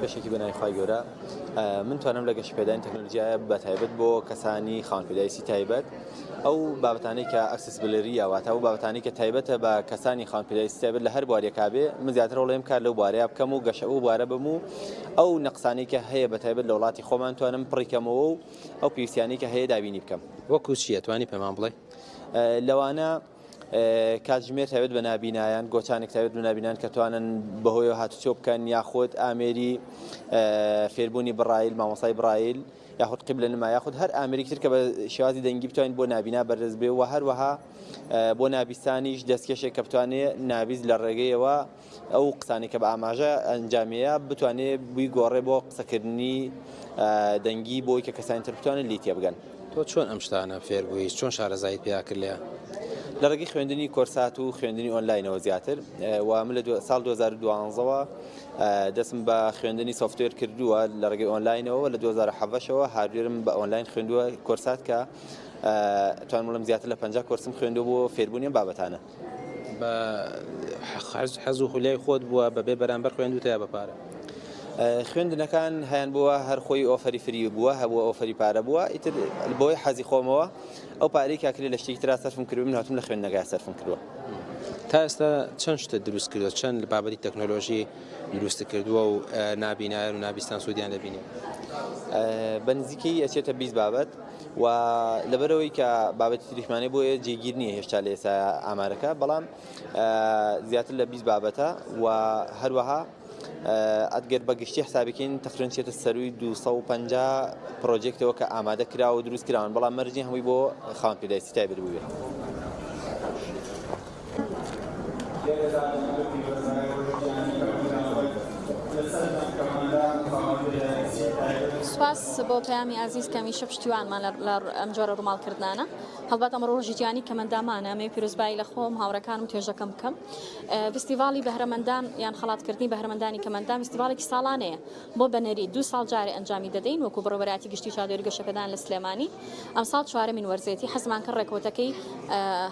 بەشێکی بەناوی خوای گەورە من توانم لە گەشەپێدانی تەکنەلۆژیایە بە تایبەت بۆ کەسانی خاوەن پێداویستی تایبەت ئەو بابەتانەی کە accessibility یە واتە ئەو بابەتانەی کە تایبەتە بە کەسانی خاوەن پێداویستی تایبەت لە هەر بوارێکا بێ من زیاتر هەوڵێم کار لەو بوارەیە بکەم و گەشە ئەو بوارە بم و ئەو نەقسانەی کە هەیە بە تایبەت لە وڵاتی خۆمان توانم پڕی کەمەوە و ئەو پێویستیانەی کە هەیە دابینی بکەم. وەکو چی ئەتوانی پێمان بڵێی؟ لەوانە کاتژمێر تایبەت بە نابینایان، گۆچانێک تایبەت بە نابینان کە توانن بەهۆیەوە هاتوچۆ بکەن یاخود ئامێری فێربوونی بڕایل، مامۆستای بڕایل یاخود قیبلە نما یاخود هەر ئامێرێکی تر کە بە شێوازی دەنگی بتوانین بۆ نابینا بەردەست بێ و هەروەها بۆ نابیستانیش دەستکێشێک کە بتوانێ نابیست لە ڕێگەیەوە ئەو قسانەی کە بە ئاماژە ئەنجامیەیە بتوانێ بیگۆڕێ بۆ قسەکردنی دەنگی بۆی کە کەسانی تر بتوانن لێی تێبگەن. تۆ چۆن ئەم شتانە فێر بووی؟ چۆن شارەزاییت پیا کرد لێیان؟ لە ڕێگەی خوێندنی کۆرسات و خوێندنی ئۆنلاینەوە زیاتر و من لە ساڵ 2012 ەوە دەستم بە خوێندنی software کردووە لە ڕێگەی ئۆنلاینەوە لە 2017 ەوە hardware م بە ئۆنلاین خوێندووە کۆرسات کە توانم بڵێم زیاتر لە 50 کۆرسم خوێندووە بۆ فێربوونی ئەم بابەتانە. بە حەز و خولیای خۆت بووە بە بێ بەرامبەر خوێندوتە یا بە پارە؟ خوێندنەکان هەیان بووە هەر خۆی offer ی free بووە هەبووە offer ی پارە بووە ئیتر بۆی حەزی خۆمەوە ئەو پارەی کاکرێ لە شتێکی ترا سەرفم کردووە من هاتووم لە خوێندنەکە سەرفم کردووە. تا ئێستا چەند شتت دروست کردووە چەند بابەتی تەکنۆلۆژی دروست کردووە و نابینایان و نابیستان سوودیان لێ بینی؟ بە نزیکەی ئەچێتە 20 بابەت و لەبەرەوەی کە بابەتی تریشمانەی بۆیە جێگیر نییە هێشتا لە ئێستا ئامارەکە بەڵام زیاتر لە 20 بابەتە و هەروەها ئەگەر بە گشتی حسابکەین تقریبا چێتە سەروی 250 پرۆجێکتەوە کە ئامادە کراوە و دروست کراون بەڵام مەرجی هەمووی بۆ خاوەن پێداویستی تایبەت بووبێ. سوپاس بۆ پەیامی ئازیز کە هەمیشە پشتیوانمان لە ئەم جۆرە ڕووماڵکردنانە. هەڵبەت ئەمڕۆ ڕۆژی جیهانی کەمەندامانە، ئەمەوێ پیرۆزبایی لە خۆم، هاوڕێکانم، توێژەکەم بکەم. فیستیڤاڵی بەهرەمەندان یان خەڵاتکردنی بەهرەمەندانی کەمەندان فیستیڤاڵێکی ساڵانەیە بۆ بەنەری دوو ساڵ جارێ ئەنجامی دەدەین وەکو بەڕێوەبەرایەتی گشتی چاودێری گەشەپێدان لە سلێمانی ئەمساڵ چوارەمین وەرزێتی حەزمان کرد ڕێکەوتەکەی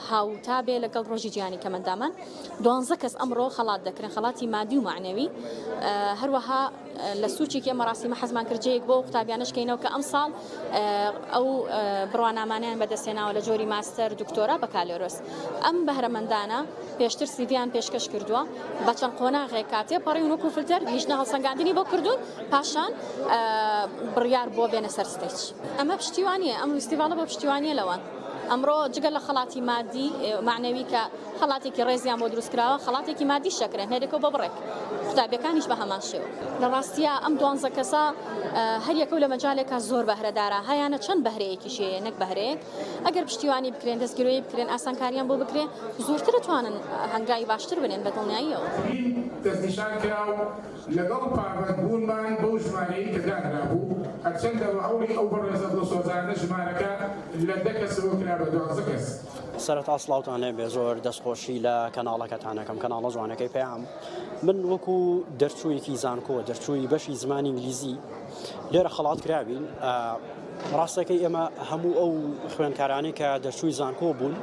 هاوتا بێ لەگەڵ ڕۆژی جیهانی کەمەندامان دوانزە کەس ئەمڕۆ خەڵات دەکرێن خەڵاتی مادی و مەعنەوی هەروەها لە سوچێکی ئەم مەراسیمە حەزمان کرد جێیەک بۆ قوتابیانەش کەینەوە کە ئەمساڵ ئەو بڕوانامانیان بەدەستهێناوە لە جۆری ماستەر، دکتۆرا، بەکالۆرۆس. ئەم بەهرەمەندانە پێشتر CV یان پێشکەش کردووە بە چەند قۆناغێک کا تێپەڕیون وەکو فلتەر لیژنە هەڵسەنگاندنی بۆ کردوون پاشان بڕیار بۆ بێنە سەر stage. ئەمە پشتیوانیە ئەم فیستیڤاڵە بۆ پشتیوانیە لەوان ئەمڕۆ جگە لە خەڵاتی مادی مەعنەوی کە خەڵاتێکی ڕێزیان بۆ دروست کراوە، خەڵاتێکی مادیش دەکرێن هەریەکەو بە بڕێک، قوتابیەکانیش بە هەمان شێوە. لە ڕاستیا ئەم دوانزە کەسە هەر یەکەو لە مەجالێکا زۆر بەهرەدارە، هەیانە چەند بەهرەیەکیش هەیە نەک بەهرەیەک، ئەگەر پشتیوانی بکرێن، دەستگیرۆیی بکرێن، ئاسانکاریان بۆ بکرێ، زۆرتر ئەتوانن هەنگاوی باشتر بنێن بە دڵنیاییەوە. دەستنیشان کرا و لەگەڵ پابەندبوونمان بەو ژمارەیەی کە دانرابوو، هەرچەندە بە هەوڵی ئەو بەڕێزە دڵسۆزانە ژمارەکە لە دە کەسەوە کرا بە 12 کەس. سەرەتا سڵاوتان لێبێ زۆر دەستخۆشی لە کەناڵەکەتان ئەکەم کەناڵە جوانەکەی پەیام من وەکو دەرچوویەکی زانکۆ دەرچووی بەشی زمانی ئینگلیزی لێرە خەڵات کراوین ڕاستەکەی ئێمە هەموو ئەو خوێندکارانەی کە دەرچووی زانکۆ بوون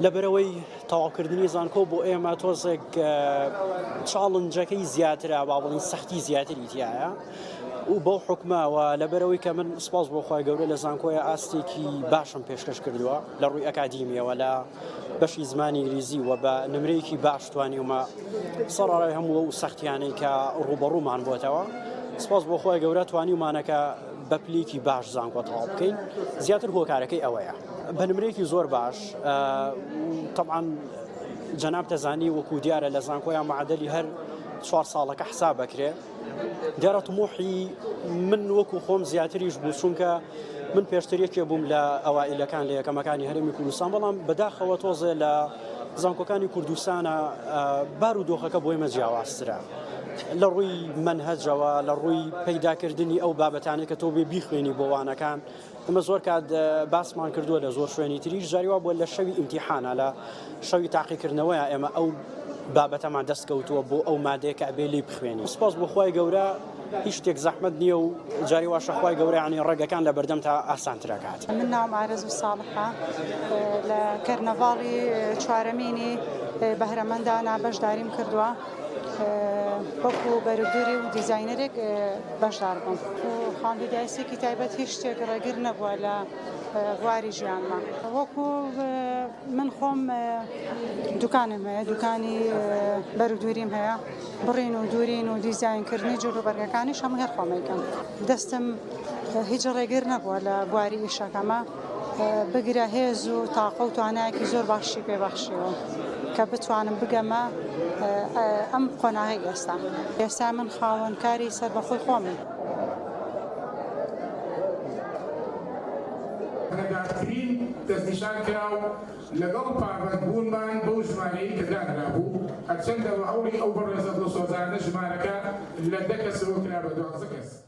لەبەرەوەی تەواوکردنی زانکۆ بۆ ئێمە تۆزێک challenge ەکەی زیاترە با بڵین سەختی زیاتری تایە و بەو حکومەوە لەبەرەوەی کە من سپاس بۆ خوای گەورە لە زانکۆیە ئاستێکی باشم پێشکەش کردووە لە ڕووی ئەکادیمیەوە لە بەشی زمانی ئینگلیزی و بە نمرەیەکی باش توانیومە سەڕای هەموو ئەو سەختیانەی کە ڕووبەڕوومان بۆتەوە سپاس بۆ خوای گەورە توانیومانەکە بە پلێکی باش زانکۆ تەواو بکەین زیاتر هۆکارەکەی ئەوەیە بە نمرەیەکی زۆر باش طبعا جەناب دەزانی وەکو دیارە لە زانکۆیان معدەلی هەر چوار ساڵەکە حساب بکرێ دیارە تموحی من وەکو خۆم زیاتریش بوو چونکە من پێشتر یەکێ بووم لە ئەوائیلەکان لە یەکەمەکانی هەرێمی کوردستان بەڵام بەداخەوە تۆزێ لە زانکۆکانی کوردستانە بار و دۆخەکە بۆ ئێمە جیاوازترە لە ڕووی مەنهەجەوە لە ڕووی پەیداکردنی ئەو بابەتانەی کە تۆ بێ بیخوێنی بۆ وانەکان ئەمە زۆر کات باسمان کردووە لە زۆر شوێنی تریش جاری وا بووە لە شەوی ئیمتیحانە لە شەوی تاقیکردنەوەیە ئێمە ئەو بابەتەمان دەست کەوتووە بۆ ئەو مادەیە کە ئەبێ لێی بخوێنین سپاس بۆ خوای گەورە. هیچ شتێک زەحمەت نییە و جاری واشە خوای گەورە یانی ڕێگەکان لە بەردەمتا ئاسانتر ئەکات. من ناوم ئارەزوو ساڵحە لە کەرنەڤاڵی چوارەمینی بەهرەمەندانا بەشداریم کردووە وەکو بەرگدووری و دیزاینەرێک بەشدار بووم. خاوەن پێداویستییەکی تایبەت هیچ شتێک ڕێگر نەبووە لە بواری ژیانما. وەکو من خۆم دوکانم هەیە، دوکانی بەرگدووریم هەیە، بڕین و دوورین و دیزاینکردنی جلوبەرگەکانیش هەمووی هەر خۆم ئەیکەم. دەستم هیچ ڕێگر نەبووە لە بواری ئیشەکەما، بگرە هێز و تاقە و توانایەکی زۆر باشی پێ بەخشیوم کە بتوانم بگەمە ئەم قۆناغەی ئێستا. ئێستا من خاوەن کاری سەربەخۆی خۆمم. نەدارترین دەستنیشان کرا و لەگەڵ پابەندبوونمان بەو ژمارەیەی کە دانرابوو، هەرچەندە بە هەوڵی ئەو بەڕێزە دڵسۆزانە ژمارەکە لە دە کەسەوە کرا بە 12 کەس.